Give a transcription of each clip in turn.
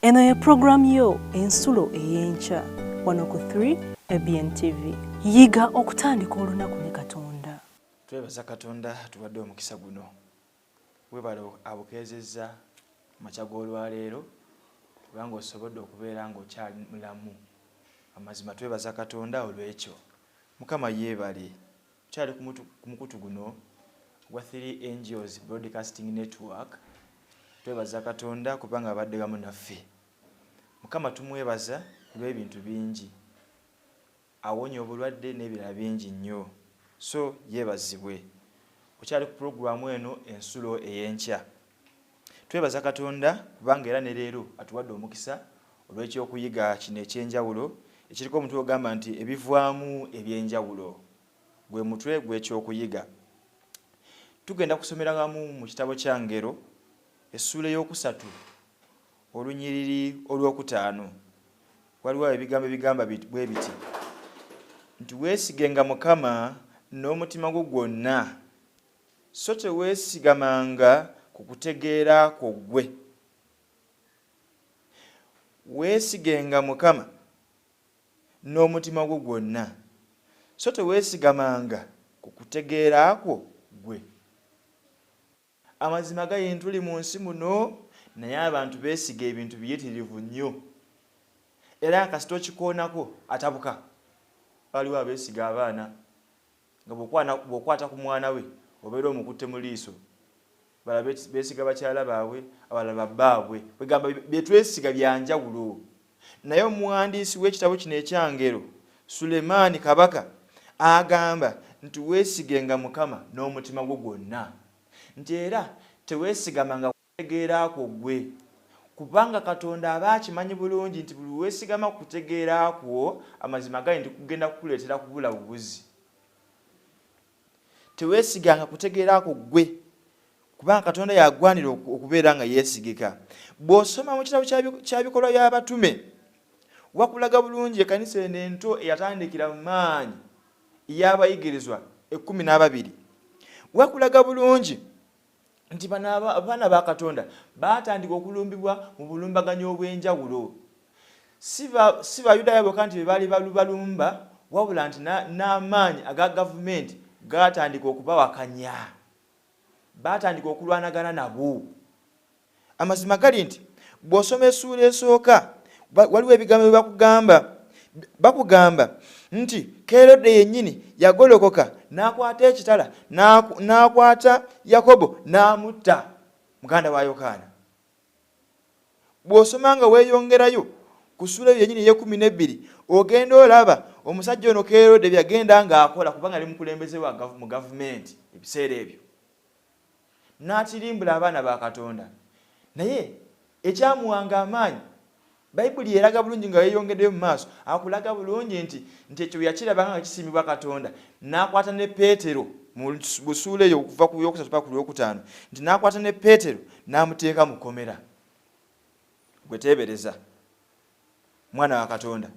Eno ye pulogulaamu yo Ensulo ey'Enkya wano ku 3 ABN TV. Yiga okutandika olunaku ne Katonda. Twebaza Katonda atuwadde omukisa guno. Webale abukeezezza makya g'olwaleero kubanga osobodde okubeera ng'okyali mulamu. Amazima twebaza Katonda olw'ekyo. Mukama yeebale. Okyali ku mukutu guno ogwa 3 Angels Broadcasting Network. Twebaza Katonda kubanga abadde wamu naffe. Mukama tumwebaza olw'ebintu bingi. Awonya obulwadde n'ebirala bingi nnyo. So yeebazibwe. Okyali ku pulogulaamu eno Ensulo ey'Enkya. Twebaza Katonda kubanga era ne leero atuwadde omukisa olw'ekyokuyiga kino eky'enjawulo ekiriko omutwe ogamba nti ebivaamu eby'enjawulo. Gwe mutwe gw'ekyokuyiga. Tugenda kusomera wamu mu kitabo kya Ngero essuula ey'okusatu olunyiriri olw'okutaano. Waliwo awo ebigambo ebigamba bwe biti nti weesigenga Mukama n'omutima gwo gwonna so teweesigamanga ku kutegeera kwo ggwe. Weesigenga Mukama n'omutima gwo gwonna, so teweesigamanga ku kutegeera kwo ggwe. Amazima gali nti tuli mu nsi muno naye abantu beesiga ebintu biyitirivu nnyo era nga kasita okikoonako atabuka. Waliwo abeesiga abaana nga bw'okwata ku mwana we obeera omukutte mu liiso. Abalala beesiga bakyala baabwe, abalala babbaabwe. Kwegamba bye twesiga bya njawulo. Naye omuwandiisi w'ekitabo kino ekya Ngero, Sulemaani kabaka, agamba nti weesigenga Mukama n'omutima gwo gwonna. Nti era teweesigamanga kutegeera kwo ggwe. Kubanga Katonda aba akimanyi bulungi nti buli lwe weesigama ku kutegeera kwo, amazima gali nti kugenda kukuleetera kubula bubuzi. Teweesiganga kutegeera kwo ggwe, kubanga Katonda y'agwanira okubeera nga yeesigika. Bw'osoma mu kitabo kya Bikolwa by'Abatume, wakulaga bulungi ekkanisa eno ento eyatandikira mu maanyi y'abayigirizwa ekkumi n'ababiri. Wakulaga bulungi nti bano abaana ba Katonda baatandika okulumbibwa mu bulumbaganyi obw'enjawulo. Si Bayudaaya bokka nti be baali balumba, wabula nti n'amaanyi aga gavumenti gaatandika okubawakanya. Baatandika okulwanagana nabo. Amazima gali nti bw'osoma essuula esooka, waliwo ebigambo bye bakugamba. Bakugamba nti Kerode yennyini yagolokoka n'akwata ekitala n'akwata Yakobo n'amutta, muganda wa Yokaana. Bw'osoma nga weeyongerayo ku ssuula eyo yennyini ey'ekkumi n'ebbiri, ogenda olaba omusajja ono Kerode bye yagenda ng'akola kubanga yali mukulembeze wa mu gavumenti ebiseera ebyo. N'atirimbula abaana ba Katonda. Naye ekyamuwanga amaanyi, Bayibuli eraga bulungi nga weeyongeddeyo mu maaso, akulaga bulungi nti nti ekyo bwe yakirabanga nga kisiimibwa Katonda, n'akwata ne Peetero mu busuula eyo okuva ku lwokusatu paka ku lwokutaano, nti n'akwata ne Peetero n'amuteeka mu kkomera. Gwe teebereza, mwana wa Katonda,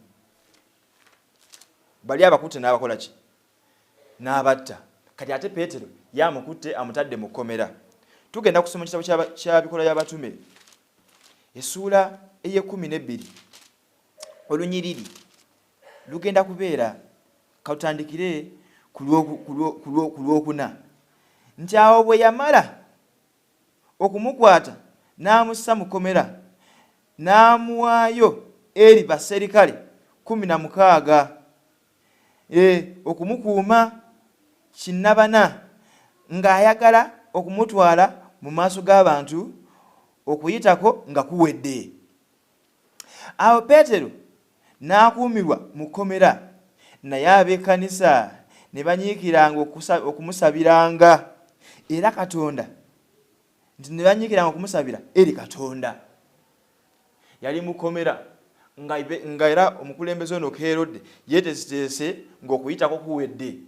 bali abakutte n'abakola ki? N'abatta. Kati ate Peetero ye amukutte amutadde mu kkomera. Tugenda kusoma ekitabo kya Bikolwa by'Abatume essuula ey'ekkumi n'ebbiri olunyiriri lugenda kubeera katutandikire ku lwokuna nti awo bwe yamala okumukwata n'amussa mu kkomera n'amuwaayo eri baserikale 16 e, okumukuuma kinnabana ng'ayagala okumutwala mu maaso g'abantu Okuyitako nga kuwedde. Awo Peetero n'akuumirwa mu kkomera, naye ab'ekkanisa ne banyiikiranga okumusabiranga era Katonda, nti ne banyiikiranga okumusabira eri Katonda. Yali mu kkomera nga, nga era omukulembeze ono Kerode yeeteeseteese ng'Okuyitako kuwedde.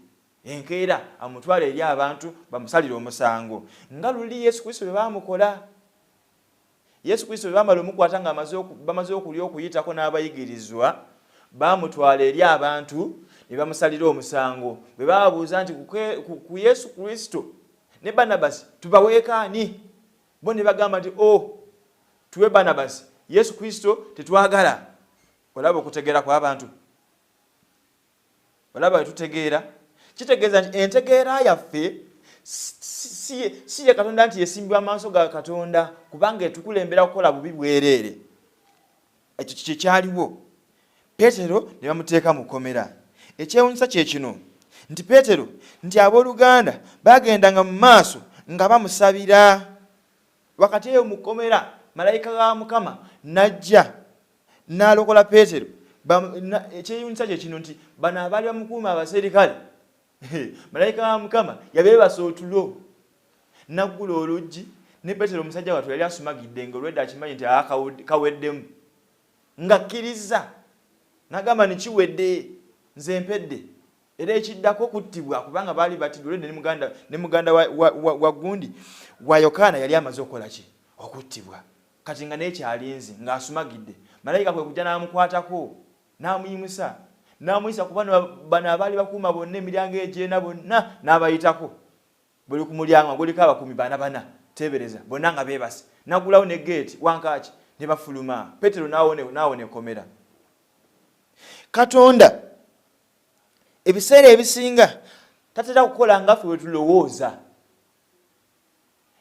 Enkeera amutwale eri abantu bamusalire omusango, nga luli Yesu Kristo bwe baamukola. Yesu Kristo bwe baamala omukwata nga bamaze okulya Okuyitako n'abayigirizwa, baamutwala eri abantu ne bamusalira omusango. Bwe baababuuza nti, Ku Yesu Kristo ne Barnabasi tubaweeko ani? Bo ne bagamba nti, O, tuwe Barnabasi. Yesu Kristo tetwagala. Olaba okutegeera kw'abantu, olaba wetutegeera. Kitegeeza nti entegeera yaffe si ye Katonda, nti yesimbibwa amaaso ga Katonda, kubanga etukulembera kukola bubi bwereere. Ekyo kyekyaliwo. Peetero ne bamuteeka mu kkomera. Ekyewunyisa kye kino nti Peetero, nti abooluganda bagendanga mu maaso nga bamusabira. Wakati eyo mu kkomera, malayika wa Mukama n'ajja n'alokola Peetero. Ekyeyunyisa kye kino nti bano abaali bamukuuma abaserikale, malayika wa Mukama yabeebasa otulo, naggula oluggi, ne Peetero omusajja wattu yali asumagidde nga olwedda akimanyi nti kaweddemu, ng'akkiriza n'agamba nti kiwedde, nze mpedde, era ekiddako kuttibwa, kubanga baali battiddwa olwedde. Ne muganda wa gundi wa Yokaana yali amaze okukola ki? Okuttibwa. Kati nga nekyalinze ng'asumagidde, malayika kwe kujja n'amukwatako n'amuyimusa n'amuyisa ku bano abaali bakuuma bonna emiryango egyena, bonna n'abayitako. Buli ku mulyango nga guliko abakuumi bana bana, teebereza, bonna nga beebase. Nagulawo ne geeti wankaaki ne bafuluma. Peetero n'awona ekkomera. Katonda ebiseera ebisinga tatera kukola nga ffe bwe tulowooza,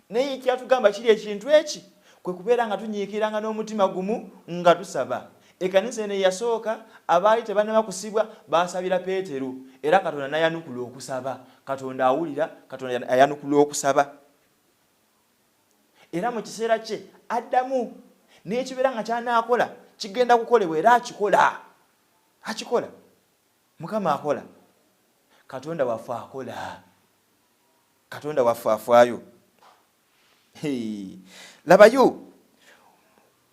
naye kyatugamba kiri ekintu eki kwe kubeera nga tunyiikiranga n'omutima gumu nga tusaba. Ekkanisa eno eyasooka, abaali tebannaba kusibwa baasabira Peetero, era Katonda n'ayanukula okusaba. Katonda awulira, Katonda ayanukula okusaba, era mu kiseera kye addamu, n'ekibeera nga kyanaakola kigenda kukolebwa, era akikola, akikola. Mukama akola, Katonda waffe akola, Katonda waffe afaayo. Labayo,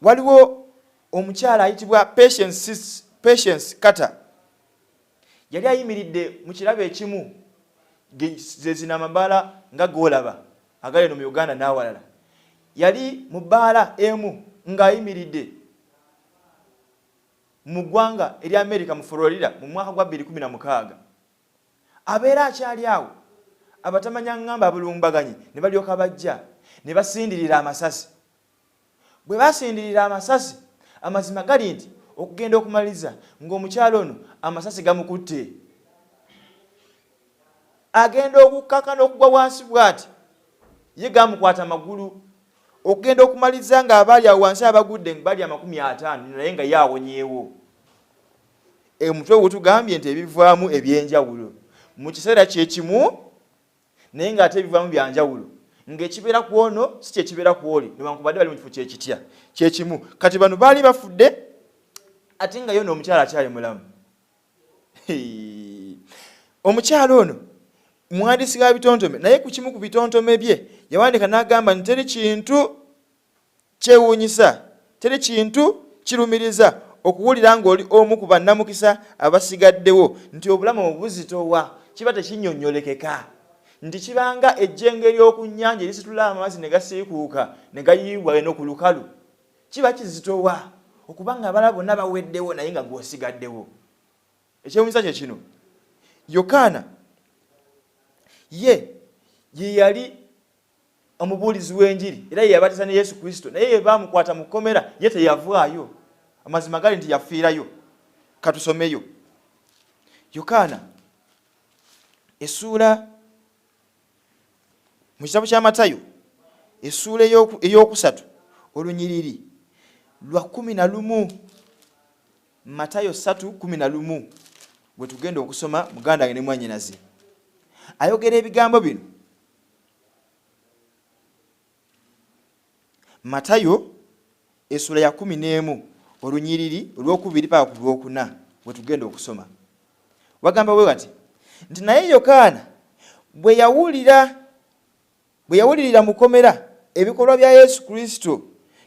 waliwo omukyala ayitibwa Patience Carter. Yali ayimiridde mu kirabo ekimu, ze zino amabaala nga goolaba agali eno mu Uganda n'awalala. Yali mu bbaala emu ng'ayimiridde mu ggwanga erya America mu Florida mu mwaka gwa 2016. Abeera akyali awo, abatamanya ŋŋamba abulumbaganyi ne balyoka bajja ne basindirira amasasi. Bwe basindirira amasasi, amazima gali nti okugenda okumaliriza ng'omukyalo ono amasasi gamukutte, agenda okukkakana okugwa wansi bw'ati, ye gamukwata amagulu. Okugenda okumaliriza ng'abaali awo wansi abagudde bali 50, naye nga ye awonyeewo. Omutwe gutugambye nti ebivaamu ebyenjawulo mu kiseera kyekimu, naye ng'ate ebivaamu byanjawulo, ng'ekibeera ku ono si kyekibeera ku oli, newankubadde bali mu kifo kyekitya kyekimu. Kati bano baali bafudde, ate nga yono omukyala akyali mulamu. Omukyala ono muwandiisi wa bitontome, naye ku kimu ku bitontome bye yawandiika n'agamba nti teri kintu kyewuunyisa, teri kintu kirumiriza okuwulira ng'oli omu ku bannamukisa abasigaddewo, nti obulamu obuzitowa kiba tekinnyonnyolekeka, nti kibanga ejjengo ery'oku nnyanja erisitula amazzi ne gasiikuuka ne gayiibwa eno ku lukalu. Kiba kizitowa okuba nga abalala bonna baweddewo naye nga gw'osigaddewo. Ekyewuunyisa kye kino, Yokaana ye ye yali omubuulizi w'enjiri era ye yabatiza ne Yesu Kristo, naye ye baamukwata mu kkomera, ye teyavaayo. Amazima gali nti yafiirayo. Katusomeyo Yokaana essuula mu kitabo kya Matayo, essuula ey'okusatu, olunyiriri lwa 11. Matayo 3:11 bwe tugenda okusoma. Muganda wange ne mwannyinaze, ayogera ebigambo bino. Matayo essula ya 11, olunyiriri olwokubiri paka ku lwokuna bwe tugenda okusoma. Wagamba bwe bati nti, naye Yokaana bwe yawulira, bwe yawulirira mu kkomera ebikolwa bya Yesu Kristo,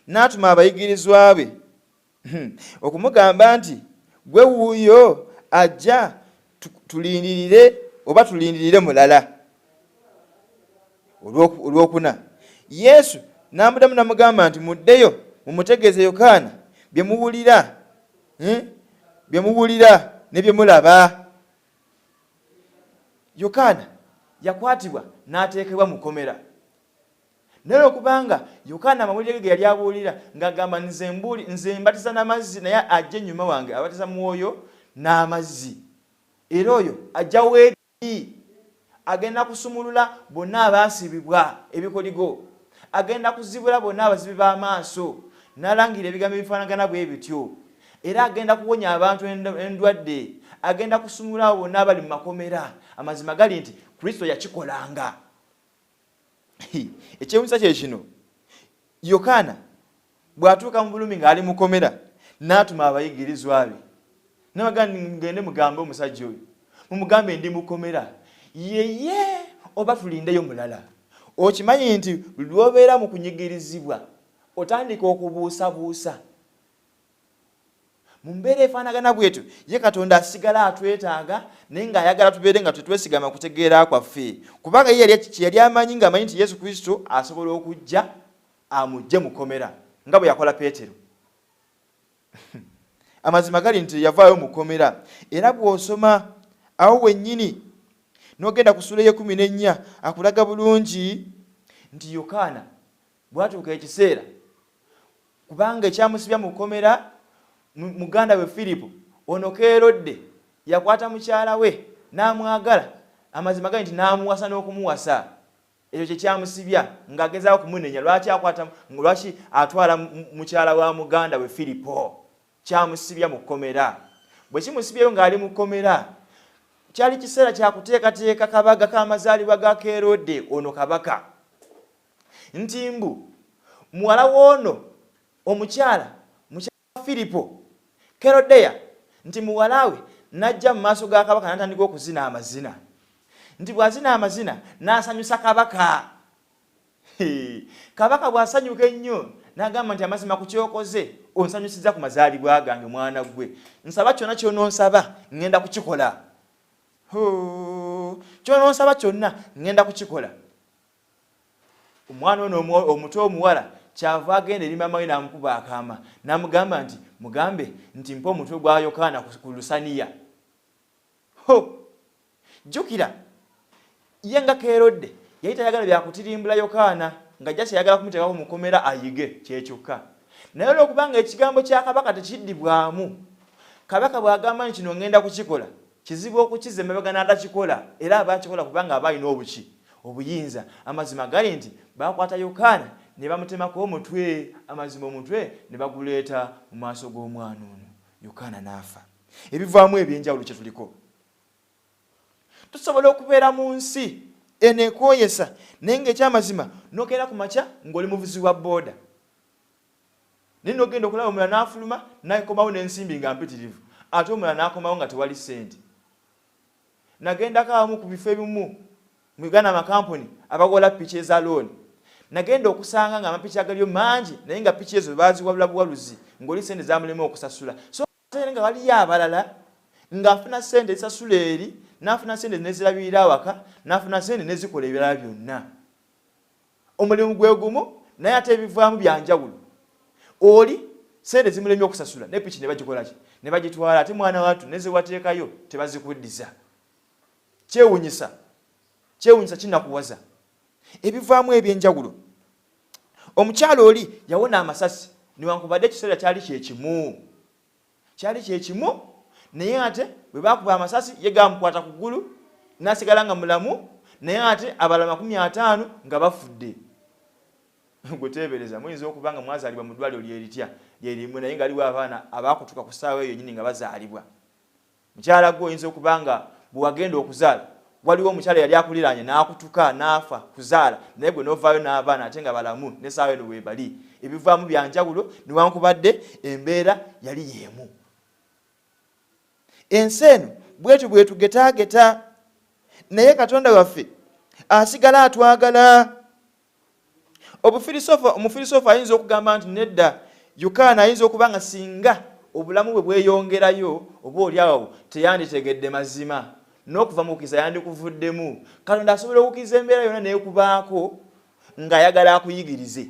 n'atuma abayigirizwa be okumugamba nti, gwe wuuyo ajja tulindirire, oba tulindirire mulala? Olwokuna, Yesu n'amuddamu n'amugamba nti, muddeyo mumutegeeze Yokaana bye muwulira, bye muwulira ne bye mulaba. Yokaana yakwatibwa n'ateekebwa mu kkomera. Naye olwokubanga Yokaana amawulire ge ge yali abuulira ng'agamba nze mbuuli nze mbatiza n'amazzi naye ajja ennyuma wange abatiza mwoyo n'amazzi era oyo ajja weeri agenda kusumulula bonna abaasibibwa ebikoligo agenda kuzibula bonna abazibi b'amaaso n'alangira ebigambo ebifaanagana bwe bityo era agenda kuwonya abantu endwadde agenda kusumulula abo bonna abali mu makomera. Amazima gali nti Kristo yakikolanga. Ekyewunyisa kye kino, Yokaana bw'atuuka mu Bulumi ng'ali mukomera n'atuma abayigirizwa be nabagamba mugende mugambe omusajja oyo, mumugambe ndi mukomera yeye oba tulindeyo mulala. Okimanyi nti buli lw'obeera mu kunyigirizibwa otandika okubuusabuusa. Mu mbeera efaanagana bwetyo, ye Katonda asigala atwetaaga naye ng'ayagala tubeere nga tetwesigama kutegeera kwaffe, kubanga ye yali kye yali amanyi ng'amanyi nti Yesu Kristo asobola okujja amuggye mu kkomera nga bwe yakola Peetero. Amazima gali nti yavaayo mu kkomera, era bw'osoma awo wennyini n'ogenda ku ssuula ey'ekkumi n'ennya akulaga bulungi nti Yokaana bwatuuka ekiseera kubanga ekyamusibya mu kkomera muganda we Firipo ono Kerode yakwata mukyala we n'amwagala, amazima gali nti n'amuwasa n'okumuwasa, ekyo kye kyamusibya ng'agezaako kumunenya lwaki akwata lwaki atwala mukyala wa muganda we Firipo, kyamusibya mu kkomera. Bwe kimusibyeyo ng'ali mu kkomera, kyali kiseera kya kuteekateeka kabaga k'amazaalibwa ga Kerode ono kabaka, nti mbu muwala w'ono omukyala mukyala Firipo Kerodeya nti muwala we n'ajja mu maaso ga kabaka n'atandika okuzina amazina, nti bw'azina amazina n'asanyusa kabaka. Kabaka bw'asanyuka ennyo n'agamba nti amazima ku ky'okoze onsanyusizza ku mazaalibwa gange mwana ggwe, nsaba kyonna ky'onoonsaba ŋŋenda kukikola, ky'onoonsaba kyonna ŋŋenda kukikola. Omwana ono omuto omuwala kyava agenda eri maama we n'amukuba akaama n'amugamba nti mugambe nti mpa omutwe gwa Yokaana ku lusaniya. Ho! Jjukira, ye nga Kerode yali tayagala bya kutirimbula Yokaana, nga jasi ayagala kumuteekako mu kkomera ayige kye kyokka. Naye olw'okubanga ekigambo kya kabaka tekiddibwamu, kabaka bw'agamba nti kino ŋŋenda kukikola, kizibu okukizza emabega n'atakikola, era aba akikola kubanga aba alina obuki? Obuyinza. Amazima gali nti baakwata Yokaana ne bamutemako omutwe, amazima omutwe ne baguleeta mu maaso g'omwana ono, Yokaana n'afa. Ebivaamu eby'enjawulo kye tuliko. Tusobola okubeera mu nsi eno ekooyesa naye ng'ekyamazima n'okeera ku makya ng'oli muvuzi wa bbooda, naye n'ogenda okulaba omulala n'afuluma n'akomawo n'ensimbi nga mpitirivu, ate omulala n'akomawo nga tewali ssente. Nagendako awamu ku bifo ebimu mu Uganda amakampuni abawola piki eza looni, nagenda okusanga nga amapiki agaliyo mangi naye nga piki ezo baaziwalula buwaluzi ng'oli ssente zamulema okusasula, so ate nga waliyo abalala ng'afuna ssente ezisasula eri, n'afuna ssente nezirabirira awaka, n'afuna ssente nezikola ebirala byonna. Omulimu gwe gumu naye ate ebivaamu bya njawulo. Oli ssente zimulemye okusasula ne piki ne bagikola ki? Ne bagitwala ate mwana wattu ne ze wateekayo tebazikuddiza. Kyewunyisa, kyewunyisa kinakuwaza. Ebivaamu eby'enjawulo. Omukyala oli yawona amasasi newankubadde ekiseera kyali kye kimu. Kyali kye kimu naye ate bwe baakuba amasasi ye gaamukwata ku ggulu n'asigala nga mulamu naye ate abalala 50 nga bafudde. Gwe teebereza, muyinza okuba nga mwazaalibwa mu ddwaliro lye litya lye limu naye nga waliwo abaana abaakutuka ku ssaawa eyo yennyini nga bazaalibwa. Mukyala gwe oyinza okuba nga bwe wagenda okuzaala waliwo omukyala eyali akuliraanye n'akutuka n'afa kuzaala naye gwe n'ovaayo n'abaana ate nga balamu n'essaawa eno weebali. Ebivaamu bya njawulo newankubadde embeera yali y'emu. Ensi eno bwetyo bwetugetaageta naye Katonda waffe asigala atwagala. Obufilisoofa, omufilisoofa ayinza okugamba nti nedda, Yokaana ayinza okuba nga singa obulamu bwe bweyongerayo oba oli awo teyanditegedde mazima n'okuva mu kukkiriza yandikuvuddemu. Katonda asobola okukkiriza embeera yonna n'ekubaako ng'ayagala akuyigirize.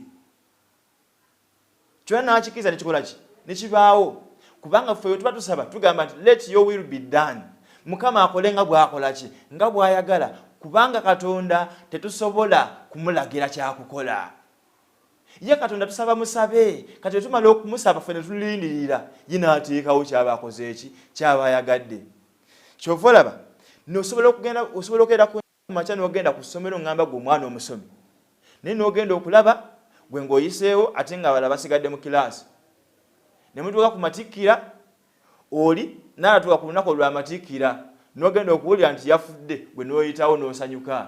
Kyonna n'akikkiriza ne kikola ki? Ne kibaawo. Kubanga ffe bwe tuba tusaba tugamba nti let your will be done. Mukama akole nga bw'akola ki? Nga bw'ayagala. Kubanga Katonda tetusobola kumulagira kya kukola. Ye Katonda tusaba musabe, kati tumala okumusaba ffe ne tulindirira ye n'ateekawo kyaba akoze eki kyaba ayagadde. Kyova olaba nosobola okugenda, osobola okugenda ku makya n'ogenda ku ssomero ngamba gwe omwana omusomi, naye n'ogenda okulaba gwe ng'oyiseewo ate nga abalala basigadde mu kilaasi. Ne mutuuka ku matikkira, oli n'alatuuka ku lunaku olw'amatikkira n'ogenda okuwulira nti yafudde, gwe n'oyitawo n'osanyuka.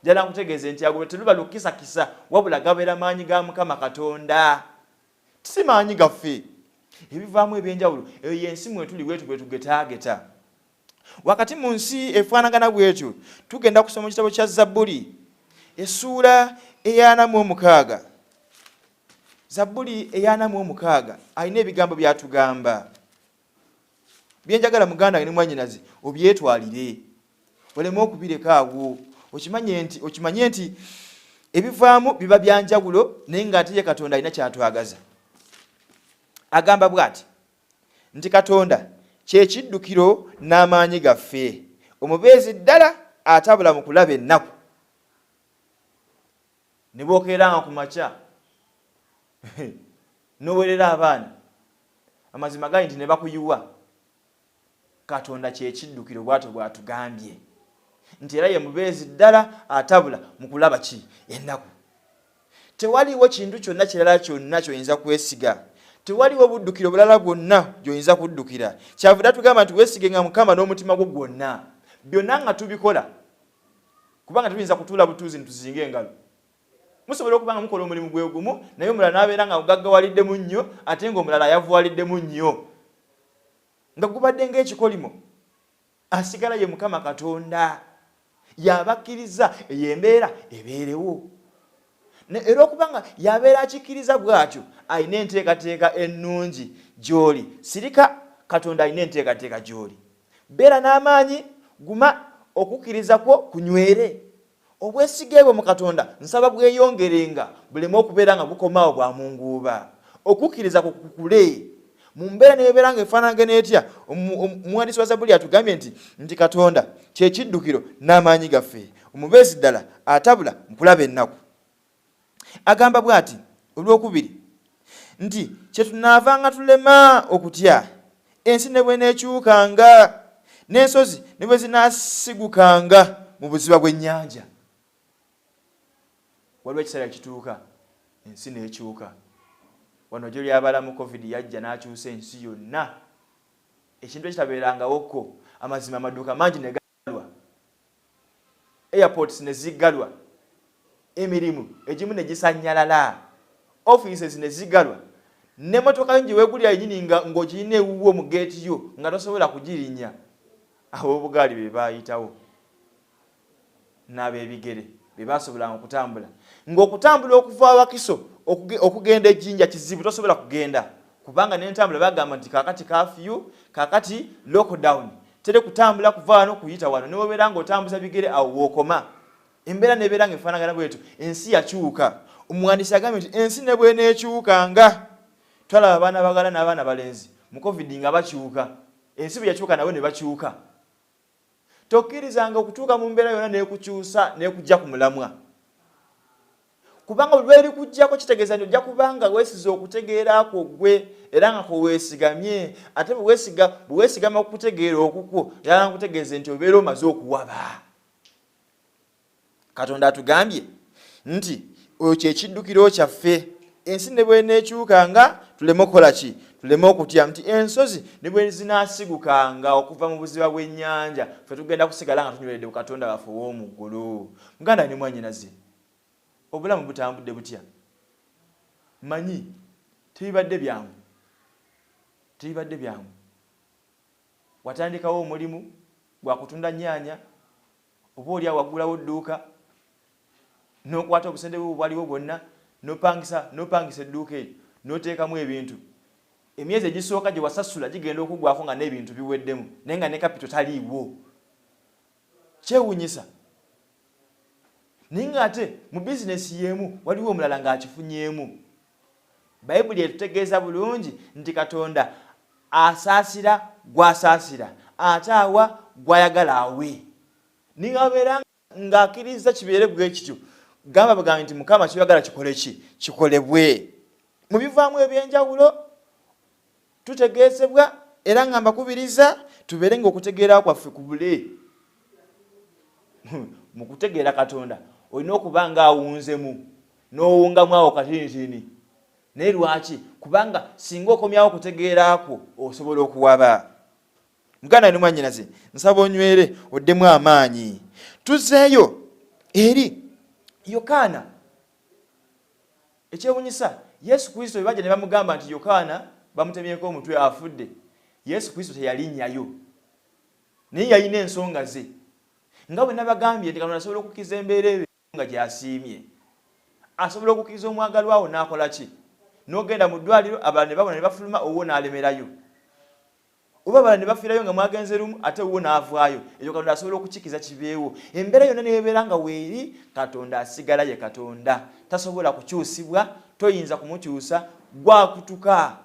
Njagala nkutegeeze nti ago teluba lukisakisa, wabula gabeera maanyi ga Mukama Katonda, si maanyi gaffe. Ebivaamu ebyenjawulo, eyo y'ensi mwe tuli bwetu bwe tugetaageta. Wakati mu nsi efaanagana bwetyo, tugenda kusoma mu kitabo kya Zabbuli essuula 46. Zabbuli 46 alina ebigambo by'atugamba byenjagala muganda ne mwannyinaze obyetwalire, oleme okubireka awo. Okimanye nti ebivaamu biba bya njawulo, naye ng'ate ye Katonda alina ky'atwagaza. Agamba bw'ati nti Katonda kye kiddukiro n'amaanyi gaffe, omubeezi ddala atabula mu kulaba ennaku. Ne bw'okeeranga ku makya n'owerera abaana, amazima gali nti ne bakuyiwa. Katonda kye kiddukiro, bw'atyo bw'atugambye nti era ye mubeezi ddala atabula mu kulaba ki ennaku. Tewaliwo kintu kyonna kirala kyonna ky'oyinza kwesiga, tewaliwo buddukiro bulala bwonna gy'oyinza kuddukira. Kyavudde atugamba nti weesigenga Mukama n'omutima gwo gwonna. Byonna nga tubikola, kubanga tetuyinza kutuula butuuzi nituzinga engalo. Musobola okuba nga mukola omulimu gwe gumu, naye omulala n'abeera nga gugaggawaliddemu nnyo, ate ng'omulala ayavuwaliddemu nnyo, nga gubadde ng'ekikolimo. Asigala ye Mukama Katonda, y'abakkiriza eyo embeera ebeerewo. Era okuba nga y'abeera akikkiriza bw'atyo, alina enteekateeka ennungi gy'oli. Sirika, Katonda alina enteekateeka gy'oli. Beera n'amaanyi, guma, okukkiriza kwo kunywere. Obwesige bwo mu Katonda nsaba bweyongerenga, buleme okubeera nga bukomaawo bwa munguuba. Okukkiriza kwo kukule. Mu mbeera ne bw'ebeera nga efaanagana etya, omuwandiisi wa Zabbuli atugambye nti Katonda kye kiddukiro n'amaanyi gaffe, omubeezi ddala atabula mu kulaba ennaku. Agamba bw'ati olwokubiri nti kyetunaavanga tulema okutya, ensi ne bw'eneekyukanga, n'ensozi ne bwe zinaasigukanga mu buziba bw'ennyanja. Waliwo ekiseera ekituuka ensi n'ekyuka. Wano gyo lyabalamu COVID yajja n'akyusa ensi yonna, ekintu ekitabeerangawokko. Amazima amaduuka mangi ne gaggalwa, airports ne ziggalwa, emirimu egimu ne gisannyalala, offices ne ziggalwa, n'emmotoka yo gye weegulira yennyini nga ng'ogirina ewuwo mu geeti yo nga tosobola kugirinnya. Ab'obugaali be baayitawo n'ab'ebigere be baasobolanga okutambula, ng'okutambula okuva Wakiso okugenda e Jinja kizibu, tosobola kugenda kubanga n'entambula bagamba nti kaakati curfew, kaakati lockdown, teri kutambula kuva wano kuyita wano, ne bw'obeera ng'otambuza bigere awo w'okoma. Embeera n'ebeera ng'efaanagana bw'etyo, ensi yakyuka. Omuwandiisi agambye nti ensi ne bw'eneekyukanga, twalaba abaana bagala n'abaana balenzi mu COVID nga bakyuka, ensi bwe yakyuka nabo ne bakyuka. Tokkirizanga okutuuka mu mbeera yonna n'ekukyusa n'ekujja ku mulamwa, kubanga buli lwerikujjako kitegeeza nti ojja kuba nga weesize okutegeera kwo ggwe era nga kwe weesigamye. Ate bwe weesigama ku kutegeera okukwo, njagala nkutegeeze nti obeera omaze okuwaba. Katonda atugambye nti oyo kye kiddukiro kyaffe, ensi ne bw'eneekyukanga tuleme okukola ki? Tuleme okutya nti ensozi ne bwe zinaasigukanga okuva mu buziba bw'ennyanja, ffe tugenda kusigala nga tunyweredde ku Katonda waffe ow'omu ggulu. Muganda ne mwannyinaze, obulamu butambudde butya? Mmanyi tebibadde byangu, tebibadde byangu. Watandikawo omulimu gwa kutunda nnyaanya, oba oli awo waggulawo dduuka n'okwata obusente bwe bwaliwo bwonna n'opangisa edduuka eryo n'oteekamu ebintu. Emyezi egisooka gye wasasula gigenda okuggwako nga n'ebintu biweddemu, naye nga ne kapito taliiwo. Kyewuunyisa, naye ng'ate mu bizinesi y'emu waliwo omulala ng'akifunyeemu. Bayibuli etutegeeza bulungi nti Katonda asaasira gw'asaasira, ate awa gw'ayagala awe. Naye abeera ng'akkirizza kibeere bwe kityo. Gamba bugambi nti Mukama kyoyagala kikole ki? Kikolebwe. Mu bivaamu ebyenjawulo tutegeezebwa era nga mbakubiriza tubeere nga okutegeera kwaffe kubule. Mu kutegeera Katonda olina okuba nga awunzemu n'owungamu awo katinitini. Naye lwaki? Kubanga singa okomyawo okutegeera kwo osobola okuwaba. Muganda ne mwannyinaze, nsaba onywere oddemu amaanyi. Tuzzeeyo eri Yokaana. Ekyewunyisa, Yesu Kristo bwe bajja ne bamugamba nti Yokaana bamutemyeko omutwe afudde, Yesu Kristo teyalinnyayo. Naye yalina ensonga ze. Nga bwe nabagambye nti Katonda asobola okukkiriza embeera ebe nga gy'asiimye. Asobola okukkiriza omwagalwa wo n'akola ki? N'ogenda mu ddwaliro abalala ne babona ne bafuluma owuwo n'alemerayo. Oba abalala ne bafiirayo nga mwagenze lumu ate owuwo n'avaayo. Ekyo Katonda asobola okukikiza kibeewo. Embeera yonna ne bw'ebeera nga weeri, Katonda asigala ye Katonda. Tasobola kukyusibwa, toyinza kumukyusa, gwakutuka.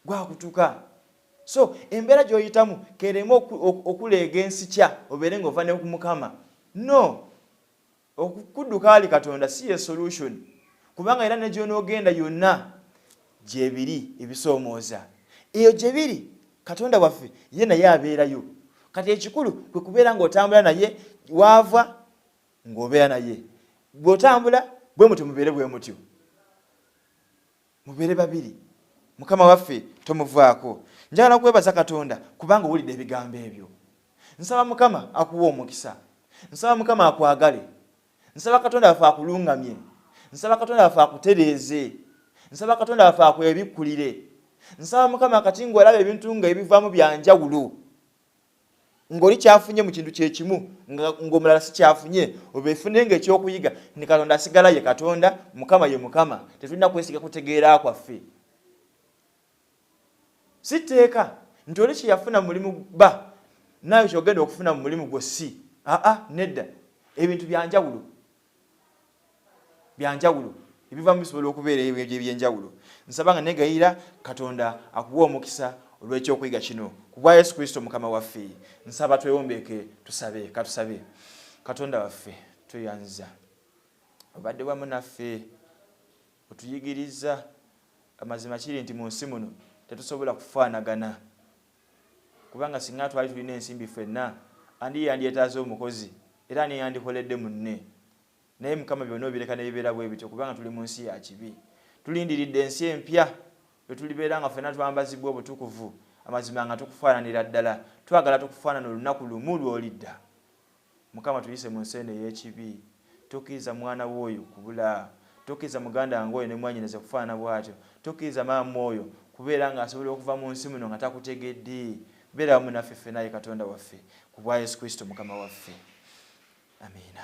Gwakutuka. So embeera gy'oyitamu kereme okuleega ensikya obeere ng'ova ne ku Mukama. No. Okudduka ali Katonda si ye solution kubanga era ne gy'onoogenda yonna gyebiri ebisoomooza. Eyo gye biri Katonda waffe ye naye abeerayo. Kati ekikulu kwe kubeera ng'otambula naye waava ng'obeera naye. Bw'otambula bwe mutyo mubeere bwe mutyo. Mubeere babiri. Mukama waffe tomuvaako. Njagala kwebaza Katonda kubanga owulidde ebigambo ebyo. Nsaba Mukama akuwe omukisa. Nsaba Mukama akwagale. Nsaba Katonda waffe akulungamye. Nsaba Katonda waffe akutereeze. Nsaba Katonda waffe akwebikkulire. Nsaba Mukama kati ng'olaba ebintu nga ebivaamu bya njawulo. Ng'oli kyafunye mu kintu kye kimu ng'omulala si kyafunye, obeefune ng'ekyokuyiga nti Katonda asigala ye Katonda, Mukama ye Mukama. Tetulina kwesiga kutegeera kwaffe. Si tteeka nti oli kye yafuna mu mulimu ba naawe ky'ogenda okufuna mu mulimu gwo si. Aa, nedda. Ebintu bya njawulo. Bya njawulo. Ebivaamu bisobola okubeera ebyo eby'enjawulo. Nsaba nga negayirira Katonda akuwe omukisa olw'ekyokuyiga kino. Ku bwa Yesu Kristo Mukama waffe. Nsaba twewombeeke tusabe. Katusabe. Katonda waffe, tweyanza. Obadde wamu naffe. Otuyigirizza. Amazima kiri nti mu nsi muno tetusobola kufaanagana. Kubanga singa twali tulina ensimbi ffenna, ani yandyetaaze omukozi era ani yandikoledde munne? Naye Mukama byonna obireka ne bibeera bwe bityo kubanga tuli mu nsi ya kibi. Tulindiridde ensi empya lwe tulibeera nga ffenna twambazibbwa obutukuvu, amazima nga tukufaananira ddala. Twagala tukufaanane olunaku lumu lw'olidda. Mukama tuyise mu nsi eno ey'ekibi. Tokkiriza mwana wo oyo kubula. Tokkiriza muganda wange oyo ne mwanyinaze kufaanana bw'atyo. Tokkiriza maama oyo kubeera nga asobola okuva mu nsi muno nga takutegedde. Beera wamu naffe ffena ayi Katonda waffe, ku bwa Yesu Kristo Mukama waffe. Amiina.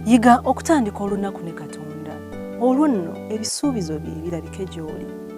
Yiga okutandika olunaku ne Katonda, olwo nno ebisuubizo bye birabike gy'oli.